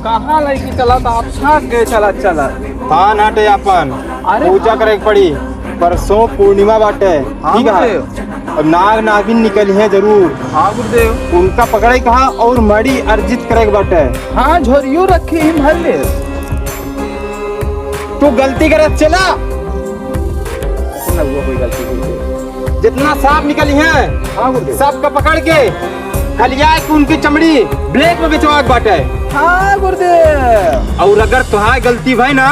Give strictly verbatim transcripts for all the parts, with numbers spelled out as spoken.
कहाँ लइके चला था आप? छाक गए चला चला। हाँ, नाटे अपन अरे पूजा हाँ। करे के पड़ी। परसों पूर्णिमा बाटे, हाँ, ठीक है? गुरुदेव। और नाग नागिन निकली है जरूर। हाँ, गुरुदेव। उनका पकड़े कहा और मड़ी अर्जित करे के बाटे। हाँ, झोरियो रखी ही भर ले। तू गलती करे चला। ना हुआ कोई गलती, गुरुदेव। जितना सांप निकली है, हाँ, गुरुदेव। सबका पकड़ के खलिया के उनकी चमड़ी black में बेचवा के बाटे। हाँ, गुरुदेव। और अगर तुहार गलती भई ना,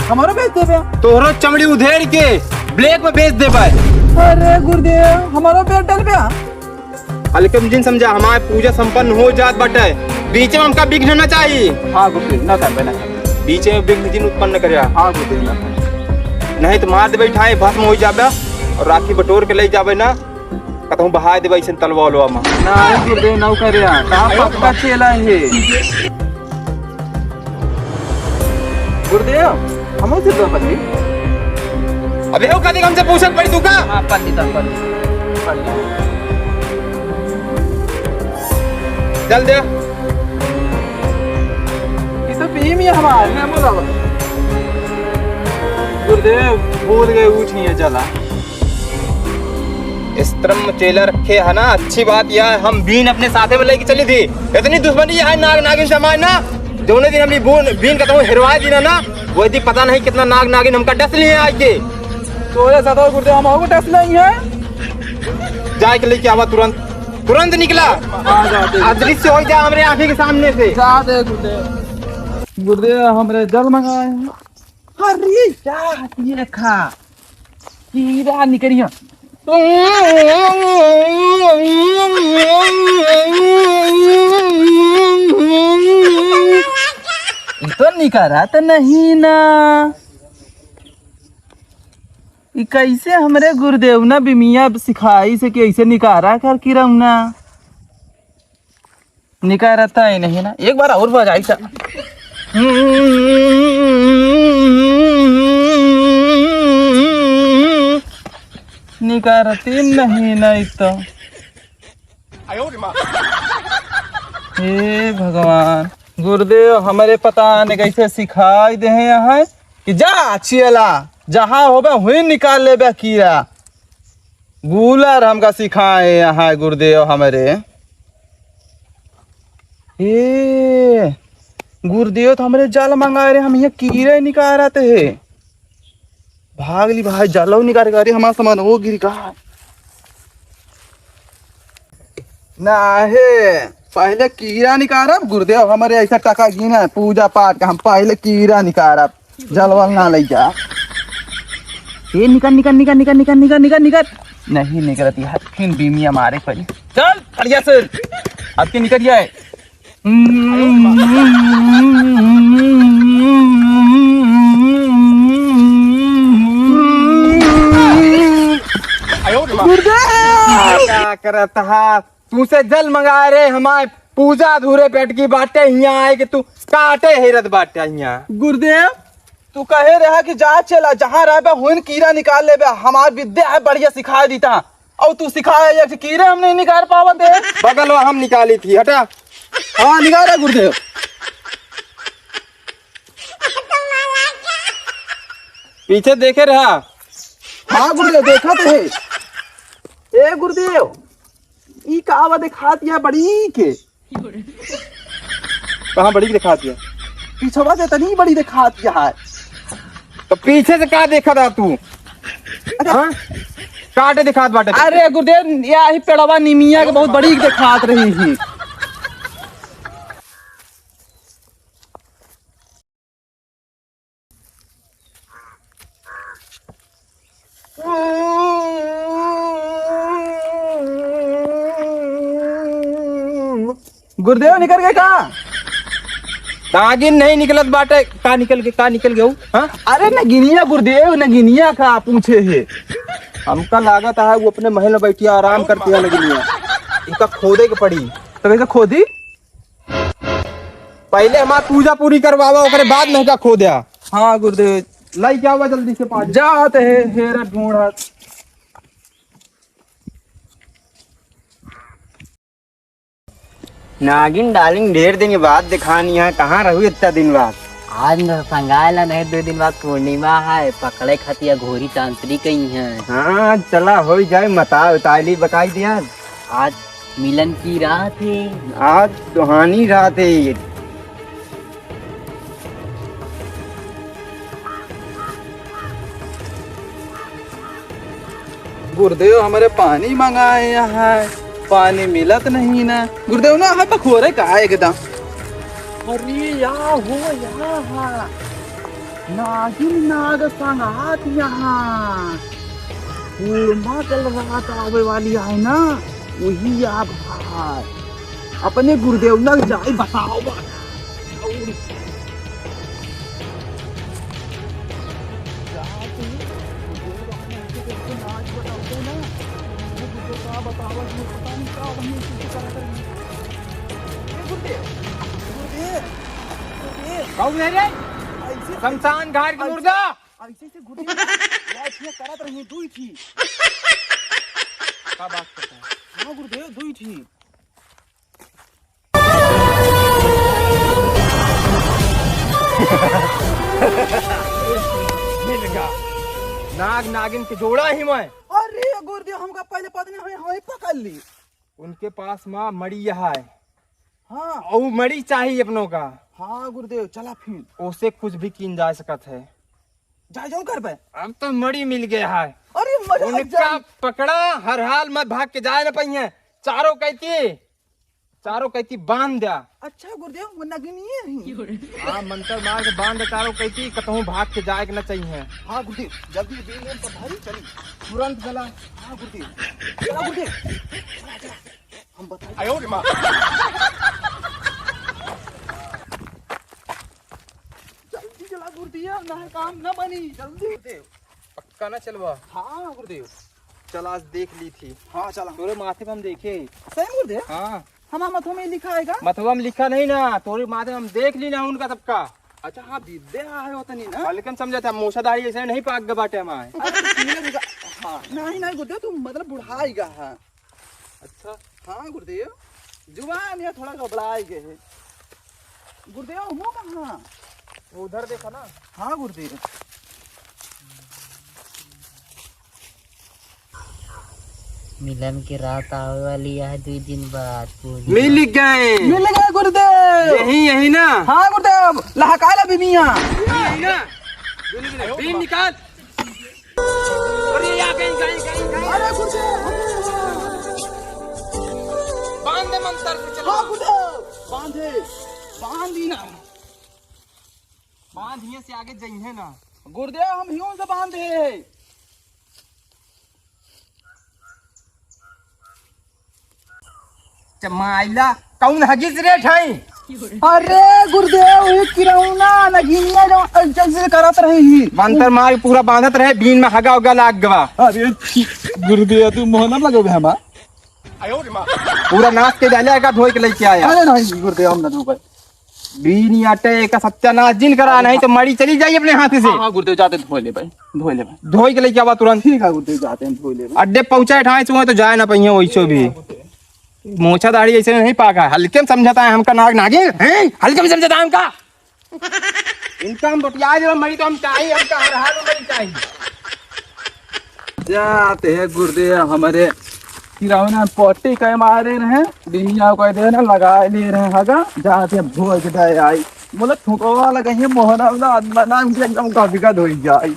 हमारो बेच देबे। तोहरो चमड़ी उधेड़ के black में बेच देबे। अरे गुरुदेव, हमारो पेट डल गया। अलकम जिन समझा, हमार पूजा संपन्न हो जात बाटे, बीच में हमका विघ्न ना चाही। हाँ गुरुदेव, ना करबे, ना करबे। बीच में विघ्न जिन उत्पन्न करे। हाँ गुरुदेव, ना करबे। नहीं तो मार देबे, ठाए भस्म हो जाबे और राखी बटोर के ले जाबे ना, कतहूँ बहाय देबे ऐसन तलवा उलवा में। ना गुरुदेव, ना करे, कहाँ पक्का चेला है। गुरुदेव, हमहू से दो पल्ली। अबे, वो कथी हमसे पूछत पड़ी तू का? हाँ, पल्ली दो, पल्ली। पल्ली। चल दे। ये तो भीम ही हमार है, बोला बा। गुरुदेव, भूल गए, उठ नहीं है, चला। स्त्रम चेला रखे है ना, अच्छी बात यह है, हम बीन अपने साथे में लेके चली थी। इतनी दुश्मनी यह है नाग नागिन से हमारे ना, जौने दिन हमनी बून, बीन का तो हेरवा दी ना, ना, वही दिन पता नहीं कितना नाग नागिन हमका डस लिए आके। तोरे साथ और गुरुदेव हम और डस नहीं है। जाए के लेके आवा तुरंत, तुरंत निकला। हाँ, जाते हैं। अदृश्य हो जा हमरे आँखी के सामने से। जाते हैं गुरुदेव। गुरुदेव हमरे जल मंगाए हैं। अरे यार, ये खा। कीड़ा निकरिया। ई तो निकारा तो नहीं ना। ई कैसे हमरे गुरुदेव ना बिमिया सिखाई से कि ऐसे निकारा कर किरौना। निकारता ही नहीं ना, एक बार और बजाई सा। निकारती नहीं, नहीं तो। हे भगवान, गुरुदेव हमरे पता नहीं कैसे सिखाई दे हैं यहाँ कि जा चियला, जहाँ होबे हुई निकाल लेबे कीड़ा। गुलर हमका सिखाए यहाँ गुरुदेव हमरे। ए, गुरुदेव तो हमरे जल मंगाए रहे, हम यहाँ कीड़े निकारत है। भाग ली भाई, जलो निकार के, अरे हमारा सामान वो गिर का। ना हे, पहले कीड़ा निकारब, गुरुदेव हमरे ऐसा टका गिना है, पूजा पाठ का, हम पहले कीड़ा निकारब। जलवा ना लई जा। ए, निकर, निकर, निकर। नहीं निकरती है, फिर बीमिया मारे पड़ी। चल, बढ़िया से। अब के निकर जाए। गुरुदेव! का करत हा? तू से जल मंगा रहे, हमारे पूजा अधूरे पे अटकी बाटे, हियाँ आए के तू काटे हेरत बाटे हियाँ। गुरुदेव, तू कहे रहा कि जा चला, जहाँ रहबे हुन कीड़ा निकाल लेबे, हमार विद्या है बढ़िया सिखा दीता, और तू सिखाए एक कीड़े हम नहीं निकाल पावत है। बगल वा हम निकाली थी, हटा। हाँ, निकाल रहा गुरुदेव। पीछे देखे रहा। हाँ गुरुदेव, देखा तो है। ए गुरुदेव, ई का बा देखात या बड़ी के? कहाँ बड़ी के देखात या? पीछवा से तनी बड़ी देखात या है। तो पीछे से का देखत हा तू? अच्छा। हाँ? काटे देखात बाटे। अरे गुरुदेव, या ही पेड़वा निमिया के बहुत बड़ी देखात रही ही। गुरुदेव निकल गए का? नागिन नहीं निकलत बाटे। का निकल के, का निकल गए? हाँ? अरे नगिनिया गुरुदेव, नगिनिया का पूछे है। हमका लागत है वो अपने महल में बैठी आराम करती है नगिनिया। इनका खोदे के पड़ी। तो कैसे खोदी? पहले हमार पूजा पूरी करवावा, ओकरे बाद महका खोद्या। हाँ गुरुदेव। लाई क्या हुआ जल्दी से पानी। जात है हेरा ढूंढत। नागिन डार्लिंग, ढेर दिन बाद देखानी है, कहाँ रहू इतना दिन बाद? आज न संगायल नहीं, दो दिन बाद पूर्णिमा है, पकड़े खातिर अघोरी तांत्रिक आई हैं। हाँ, चला हो जाए, मता उताली बकाई दिया। आज मिलन की रात है। आज सुहानी रात है। गुरुदेव हमरे पानी मंगाए यहाँ, पानी मिलत नहीं ना। गुरुदेव ना हमें पखोरे का एकदम। अरे या हो या हा। नागिन नाग संगात यहाँ। पूर्णिमा कल रात आवे वाली है ना, वही आप भाई। अपने गुरुदेव ना जाए बताओ बा। कौन है रे? शमशान घाट के मुर्दा। ऐसे, ऐसे गुरुदेव। लाइफ में करत रही, दुई थी। का बात करता है? हाँ गुरुदेव, दुई थी। मिल गया। नाग नागिन के जोड़ा ही मैं। अरे गुरुदेव, हमका पहले पत्नी हमें, हमें पकड़ ली। उनके पास माँ मड़ी यहाँ है। हाँ। और मड़ी चाहिए अपनों का। हाँ गुरुदेव, चला फिर। ओसे कुछ भी कीन जा सकत है। जा जाओ घर पे। अब तो मड़ी मिल गया है। अरे मजा आ उनका जाए। पकड़ा, हर हाल में भाग के जाए न पाइए। चारों कैती, चारों कैती बांध द्या। अच्छा गुरुदेव, वो नगिनिये रही। हाँ, मंत्र मार के बांध द्या चारों कैती, कतहूँ भाग के जाए के न चाहिए। हाँ गुरुदेव, जल्दी बीन लेन सब भाई, चली। तुरंत चला। हाँ गुरुदेव, चला गुरुदेव, चला, चला। हम बताए। आयो रे माँ। जल्दी चला गुरुदेव, ना काम ना बनी, जल्दी। गुरुदेव, पक्का ना चलवा? हाँ गुरुदेव। चल, आज देख ली थी। हाँ, चला। तोरे माथे पे हम देखे। सही में गुरुदेव? हाँ। हमार मथवा में लिखा है का? मथवा में लिखा नहीं ना, तोरे माथे में हम देख ली ना उनका सबका। अच्छा, हाँ, विद्या है उतनी ना। हल्के में समझा था, मोछा दाढ़ी ऐसे नहीं पाक ग बाटे हमारे। अरे, तो पीले भी का-, हाँ, नहीं, नहीं गुरुदेव, तू मतलब बुढ़ाई गा है। अच्छा। हाँ गुरुदेव, जुबान ये थोड़ा गबड़ाई गए है। गुरुदेव, हो कहाँ? वो उधर देखा ना। हाँ गुरुदेव। मिलन के रात आवे वाली है, दुई दिन बाद। मिल गए। मिल गए गुरुदेव। यही, यही ना? हाँ गुरुदेव, लहकाला बिनिया। यही ना? बिन निकाल। अरे, या गई, गई, गई, गई। अरे, गुरुदेव, हम बांध दे मंत्र से, चलो। हाँ, गुरुदेव, बांधे, बांध ही ना। बांध हियां से आगे जइहे ना। गुरुदेव, हम हियों से बांधे। चमाइला, कौन हगिस रे ठाई? अरे गुरुदेव, ये किरौना नगिनिया जो ऐसे करत रही ही। मंतर मार पूरा बांधत रहे, बीन में हगा उगा लाग गवा। अरे गुरुदेव, तू मोहना लगो बे हमा। पूरा नाश के डाले का धोई के लेके आया। अरे नहीं गुरुदेव, हम ना धोबे। बीनी आटे का सत्यानाश जिन करा, अरे नहीं तो मड़ी चली जाई अपने हाथ से। हाँ, हाँ, गुरुदेव, जाते धोए ले भाई, धोए ले भाई। धोई के लेके आवा तुरंत। ठीक है गुरुदेव, जाते हैं, धोए ले भाई। अड्डे पहुंचा है ठाए से, वहाँ तो जाए ना पहिए वैसो भी। मोछा दाढ़ी ऐसे नहीं पाका, हल्के में समझाता है हमका नाग नागिन, हैं? हल्के में समझाता है हमका। इनका हम बतिया दे, मरी तो हम चाही, हमका हर हाल में मरी चाही। जाते हैं गुरुदेव, हमरे किरौना पट्टी के मारे रहे, बिनिया को दे ना लगा ले रहे हगा, जाते हैं भोज दे आई। मोला थुकवा लगे है मोहना ना, ना, ना, उनके एकदम का बिगड़ हो जाई।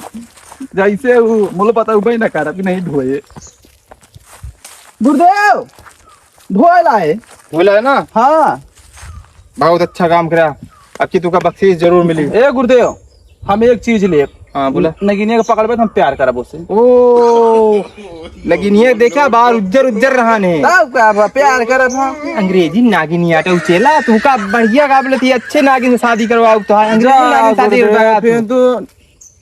जैसे वो मोला पता उबे ना कर, अभी नहीं धोए। गुरुदेव, धोए लाए। धोए लाए ना? हाँ। बहुत अच्छा काम करा। अब की तुका बख्शीश जरूर मिली। ए गुरुदेव, हम एक चीज लेब। हाँ, बोला। नगिनिया के पकड़बे तो हम प्यार करब उससे। ओ, नगिनिया देखा बाहर उज्जर उज्जर रहा ने। तब का बा, प्यार करब हम। अंग्रेजी नागिनिया तो उचेला, तू का बढ़िया का बोलती, अच्छे नागिन से शादी करवाओ तो है, अंग्रेजी जा नागिन से शादी गुरुदेव, करवाओ फिर तू। तू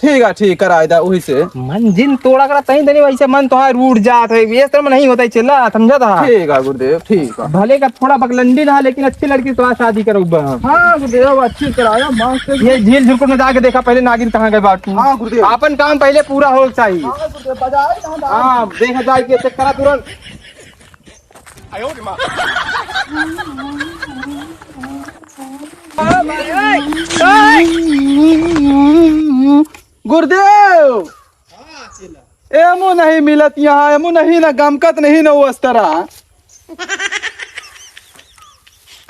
ठीक है, ठीक, कराए दा वही से। मन जिन तोड़ा करा तहीं तनी वैसे मन तोहार रूठ जात है, ये तरह में नहीं होता है चेला, समझा था? ठीक है गुरुदेव, ठीक है। भले का थोड़ा बकलंडी रहा, लेकिन अच्छी लड़की से शादी करो बा। हाँ गुरुदेव, अच्छी कराया, मस्त। ये झील झुरकुट में जाके देखा पहले नागिन कहाँ गए बाटू। हाँ गुरुदेव। आपन काम पहले पूरा हो चाहिए। हाँ गुरुदेव, बजाए कहाँ बा? हाँ, देखा जाए कि चेक करा तुरंत। आयो रे माँ। गुरुदेव, एमू नहीं मिलत यहाँ, एमू नहीं ना गमकत नहीं ना वो अस्तरा।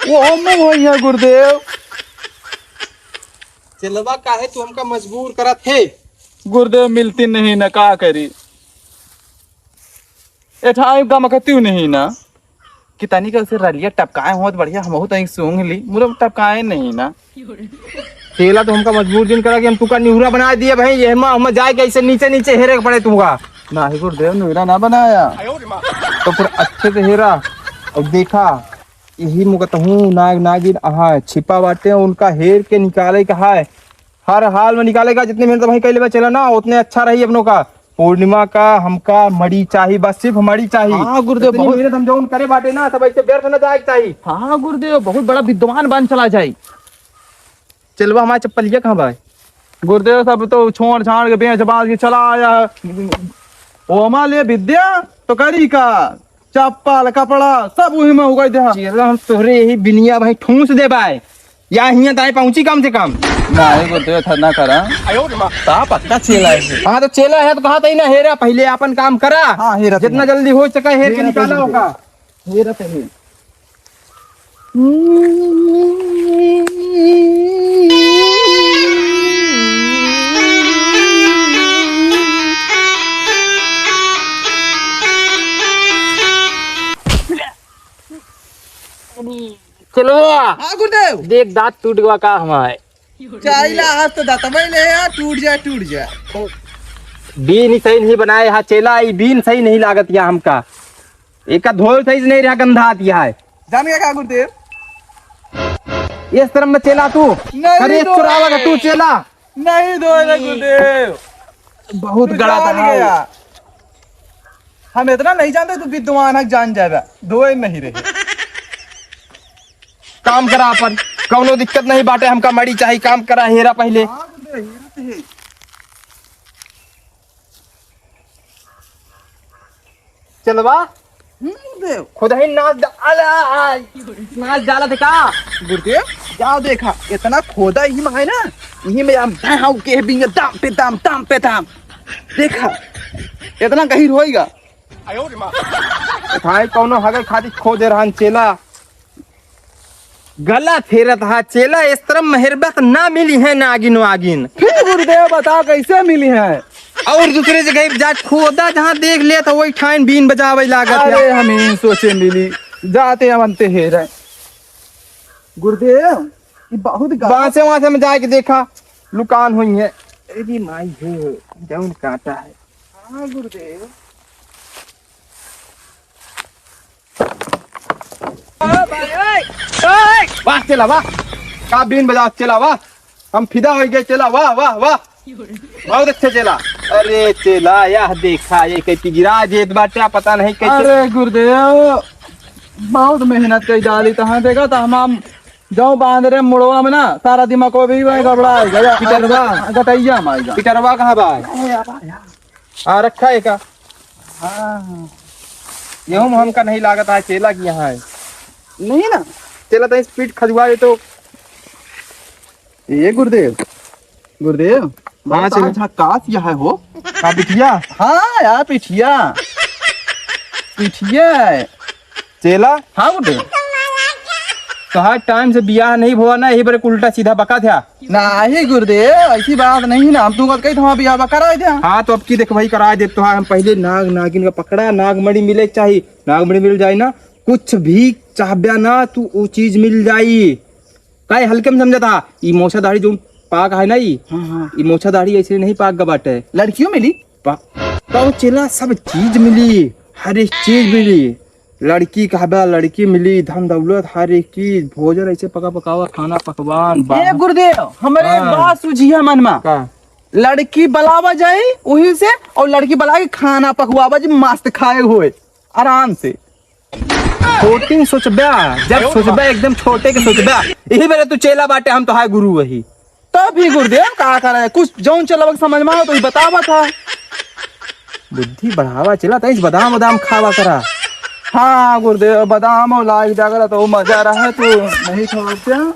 वो हमू होई है गुरुदेव। चेलवा काहे तू हमका मजबूर करत है? गुरुदेव मिलती नहीं ना, का करी? एठाई गमकतिउ नहीं ना। कि तनी का उसे रलिया टपकाए होत बढ़िया, हमहू तनी सूंघ ली, मुरम टपकाए नहीं ना। चेला तो हमका मजबूर जिन करा कि हम तुका निहुरा बना दिए भाई, ये हम, हम जाए कैसे नीचे नीचे हेरे के पड़े तुमका। नाही गुरुदेव, निहुरा ना बनाया। तो फिर अच्छे से हेरा और देखा, यही मुकतहूँ नाग नागिन अहा छिपा बाटे, उनका हेर के निकाले का है। हर हाल में निकाले का, जितनी मेहनत भाई कैले बा चेला ना, उतने अच्छा रही अपनों का। पूर्णिमा का हमका मड़ी चाही, बस सिर्फ मड़ी चाही। हाँ गुरुदेव, इतनी बहुत मेहनत हम जौन करे बाटे ना, सब ऐसे व्यर्थ न जाए के चाही। हाँ गुरुदेव, बहुत बड़ा विद्वान बन चला जाई। चेलवा, हमार चप्पलिया कहाँ बा? गुरुदेव, सब तो छोड़ छाड़ के बेच बाच के चला आया है। ओमा ले विद्या तो करी का? चप्पल, कपड़ा, सब उही में उगाई दे। चेला, हम तोहरे यही बिनिया भाई ठूस दे बाय। या हियां ताई पहुंची कम से कम। नाही गुरुदेव, था ना करा। ता पक्का चेला है। हाँ, तो चेला है तो कहा तई ना, हेरा, पहले आपन काम करा। हाँ, हेरा जितना तई। जल्दी हो सके, हेर के हेरा निकाला तई। होगा। हेरा तई। चेलवा। हाँ गुरुदेव। देख, दांत टूट गवा का हमारे। चाहिला, आज तो दतबई ले आ, टूट जाए, टूट जाए। बीन ही सही नहीं बनाए हा चेला, ई बीन सही नहीं लागत या हमका। एका धोल सही से नहीं रहा, गंधा आती है। जान गया का गुरुदेव? इस तरह में चेला तू, नहीं करे तो चुरावा का तू चेला। नहीं धोए रे गुरुदेव। बहुत तू गड़ा जान था। गया। हम इतना नहीं जानते, तू विद्वान है, जान जाएगा। धोए नहीं रहे। काम करा अपन, कौनो दिक्कत नहीं बाटे, हमका मड़ी चाही, काम करा, हेरा पहले। हाँ, गुरुदेव, हेरा तो है। चेलवा। हम्म, गुरुदेव। खुद ही नाच डा-, अला, आ, नाच डालत है का? गुरुदेव, जाओ देखा, इतना खोदा ही में है ना, यही में हम दाम के बिंगे दाम पे दाम, दाम पे दाम। देखा, इतना गहिर होइगा। भाई, कौनो हगे खातिर खोदे रहन चेला। गला फेरत हा चेला, इस तरह मेहरबत ना मिली है नागिन वागिन। फिर गुरुदेव बता कैसे मिली है? और दूसरे जगह जा खोदा, जहाँ देख ले तो वही ठाइन बीन बजावे लागत है। अरे हम ही सोचे मिली, जाते हम अंते हेरे। गुरुदेव, ये बहुत गा- बांसे वहां से हम जाके देखा, लुकान हुई है। अरे माई हो, जौन काटा है। हाँ गुरुदेव। वाह चेला वाह, का बीन बजाओ चेला वाह, हम फिदा हो गए चेला वाह वाह वाह, बहुत अच्छा चेला। अरे चेला यह देखा ये कहीं पिगिरा जेत बाटे, पता नहीं कैसे। अरे गुरुदेव बहुत मेहनत कई डाली तहाँ देखा तो हम, हम जाओ बांदरे मुड़वा में ना सारा दिमाग को भी वही गड़बड़ा है गया। पिटरवा। गटैया में आएगा। पिटरवा कहाँ बा? आ रखा है का? हाँ। गेहूं में हमका नहीं लागत है, चेला की यहाँ है। नहीं ना? चेला तो इस पीठ खजुआ दे तो। ये गुरुदेव, गुरुदेव, हाँ, बहुत चेला। आज झकास यह है हो। का बिटिया? हाँ यार, पिठिया। पिठिया है। चेला? हाँ गुरुदेव। तोहार टाइम से बियाह नहीं भवा ना, यही पर उल्टा सीधा बका था। नाही गुरुदेव, ऐसी बात नहीं ना, हम तुमको कही था बियाह बा कराए दे। हाँ, तो अब की देख भाई, कराए दे तोहार। हम पहले नाग नागिन का पकड़ा, नागमणि मिले के चाही, नागमणि मिल जाए ना, कुछ भी चाहब्या ना तू वो चीज मिल जाई। काहे हल्के में समझा था? ई मोछा दाढ़ी जो पाक है ना ई, हाँ, हाँ। ई मोछा दाढ़ी ऐसे नहीं पाक गा बाटे। लड़कियों मिली? पा-, तो चेला सब चीज मिली, हर एक चीज मिली। लड़की कहबा, लड़की मिली, धन दौलत, हर एक चीज, भोजन ऐसे पका पकावा, खाना पकवान, ए बाहर। गुरुदेव, हमरे एक हाँ। बात सूझी है मन में। का? लड़की बुलावा जाए वहीं से, और लड़की बुला के खाना पकवावा जी, मस्त खाए हुए, आराम से। छोटी सोचबा, जब सोचबा एकदम छोटे के सोचबा। यही बेरे तू चेला बाटे, हम तोहार गुरु वही। तब भी गुरुदेव का करे, कुछ जौन चेलवा के समझ में आओ तो ही बतावा था। बुद्धि बढ़ावा चेला, तैस बादाम वादाम खावा करा। हाँ गुरुदेव, बादाम और लाई जागरा तो मजा रहे तू नहीं खावा क्या?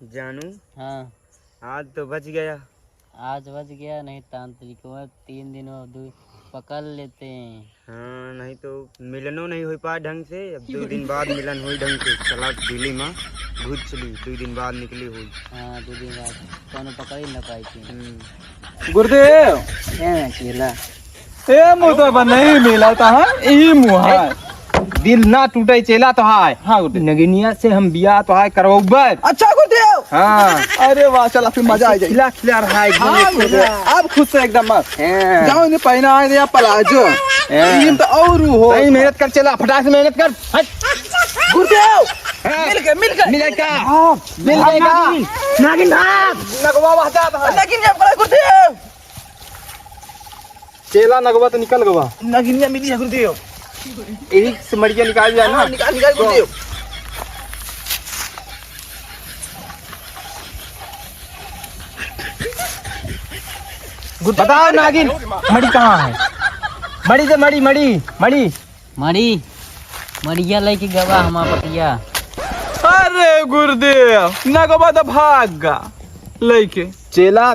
जानू। हाँ। आज तो बच गया। आज बच गया, नहीं तांत्रिकों में तीन दिन और दो पकड़ लेते हैं। हाँ, नहीं तो मिलनो नहीं हो पाए ढंग से। अब दो दिन बाद मिलन होई ढंग से। चला दिल्ली में घुस चली, दो दिन बाद निकली होई। हाँ, दो दिन बाद कौनो पकड़ ही ना पाई थी। हम्म। गुरुदेव। ए, अकेला। ए, मुँह तो बा नहीं मिला था, हाँ? ई मुँह है। दिल ना टूटे चेला तो है। हाँ, गुरुदेव। नगिनिया से हम बियाह तो है करवाउबे। अच्छा, गुरुदेव। हाँ। अरे वाह, चला फिर मजा आ जाए। खिला खिला रहा है एकदम। हाँ, गुरुदेव। अब खुश है एकदम मस्त। हाँ। जाओ, इन्हें पहना है या प्लाजो। हाँ। इन तो और हो। सही मेहनत कर चेला, फटाक से मेहनत कर। हट। गुरुदेव। हाँ। मिल गए, मिल गए। मिल गए का? हाँ। मिल गए का? नागिन। नागिन भाग। नगवा वहाँ जाता है। नागिन जब पड़ा गुरुदेव। चेला नगवा तो निकल गवा। नगिनिया मिली है गुरुदेव। यही से मड़िया निकाल जाए ना। हाँ, निकाल, निकाल गुरुदेव। बताओ नागिन, मड़ी कहाँ है? मड़ी दे, मड़ी, मड़ी, मड़ी। मड़ी, मड़िया लेके गवा हमार पतिया। अरे गुरुदेव, नगवा तो भाग गा लेके। चेला,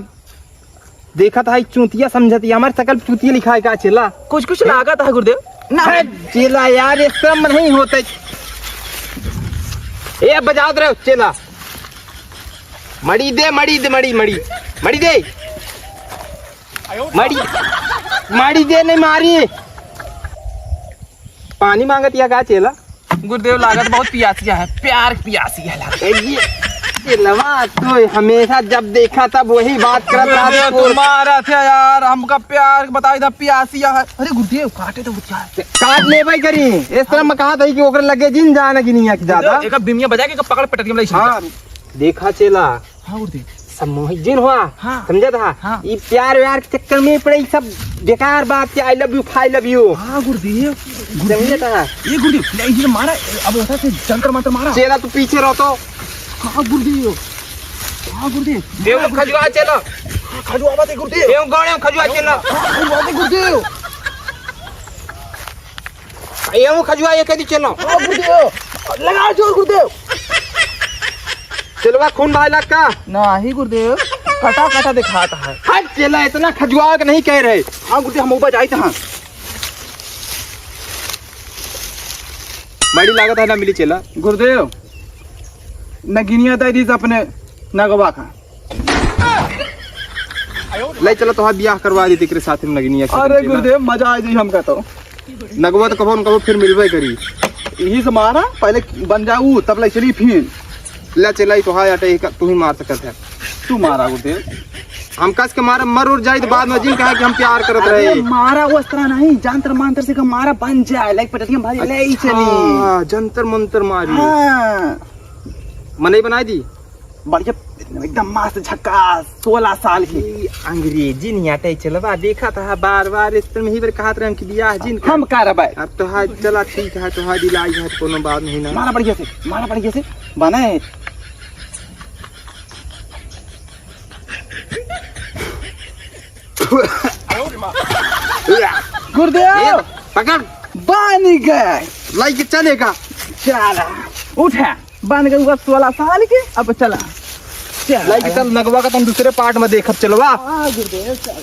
देखत है चूतिया समझत है, हमार सकल चूतिया लिखा है का चेला? कुछ कुछ लागत है गुरुदेव। ना। अरे चेला यार, ये श्रम नहीं होते। ए, बजावत रहो चेला। मड़ी दे, मड़ी दे, मड़ी, मड़ी, मड़ी दे। मड़ी, मड़ी दे, नहीं मारी। पानी मांगत या का चेला? गुरुदेव, लागत बहुत पियासिया है, प्यार की पियासिया है लागत। ए, ये, ये लवा तो हमेशा जब देखा तब वही बात करत गुरुदेव, रहा। तू मारा था यार, हमका प्यार बताई था, पियासिया है। अरे गुरुदेव, काटे तो क्या है? काट ले भाई करी। इस तरह मैं कहा था कि ओकरे लगे जिन जाना कि नहीं है कि ज्यादा। गुरुदेव, एक बिमिया बजा के पकड़ पटक के हाँ, देखा चेला। हाँ गुरुदेव। सम्मोहित जिन हुआ, हाँ। समझत हा? हाँ। ई प्यार व्यार के चक्कर में पड़े, ई सब बेकार बात के I love you, I love you। हाँ गुरुदेव। समझत हा? ये गुरुदेव, ले इधर मारा, अब होता है जंतर मंतर मारा। चेला तू पीछे रहो तो। हाँ गुरुदेव। हाँ गुरुदेव। देव खजुआ चेला। हाँ, खजुआ बात है गुरुदेव। देव गौड़े खजुआ चेला। हाँ, खजुआ बात है गुरुदेव। एहू खजुआ ये कदी चलो। हाँ, गुरुदेव। लगा जोर, गुरुदेव। चेलवा खून बहाय लाग का? नाही, गुरुदेव। कटा, कटा दिखात है। हट, चेला, इतना खजुआ के नहीं कह रहे। हाँ, गुरुदेव, हम ऊपर जाइत हाँ। बड़ी लागत है ना मिली चेला। गुरुदेव, नगिनिया दे दी अपने नगवा का। ले चलो, तोहार बियाह करवा दी तेकरे साथ में नगिनिया के। अरे गुरुदेव, मजा आ जाई हमका तो। नगवा तो कबो न कबो फिर मिलबे करी। यही से मारा, पहले बन जाऊ, तब ले चली फिर। ले चलाई, तोहार अटे, तू ही मार सकत है। तू मारा गुरुदेव। हम कस के मारा, मर उर जाई तो बाद में जिन कहा कि हम प्यार करत अरे रहे। मारा वो इस तरह नहीं, जंतर मंतर से का मारा बन जाए, लाइक पटरिया भाई ले ही चली। अच्छा, जंतर मंतर मारी। हाँ। मनई बनाई दी। बढ़िया, एकदम मस्त झक्कास, सोलह साल की। ई अंग्रेजी नहीं आटे चेलवा, देखा था बार बार, इस तरह में ही बार कहत रहे हम कि बियाह जिन कर। हम करबै। अब तो हाँ, चला ठीक है, तो हाँ, दिलाई है, कोनो बात नहीं ना। मारा बढ़िया से, मारा बढ़िया से, बने। गुरुदेव! ए, पकड़। बन गए। लाई के चलेगा। चला, उठा। बन गए हुआ सोलह साल के, अब चला। चला। लाई के चल, नगवा का तुम दूसरे part में देखब, चेलवा। हाँ, गुरुदेव, चला।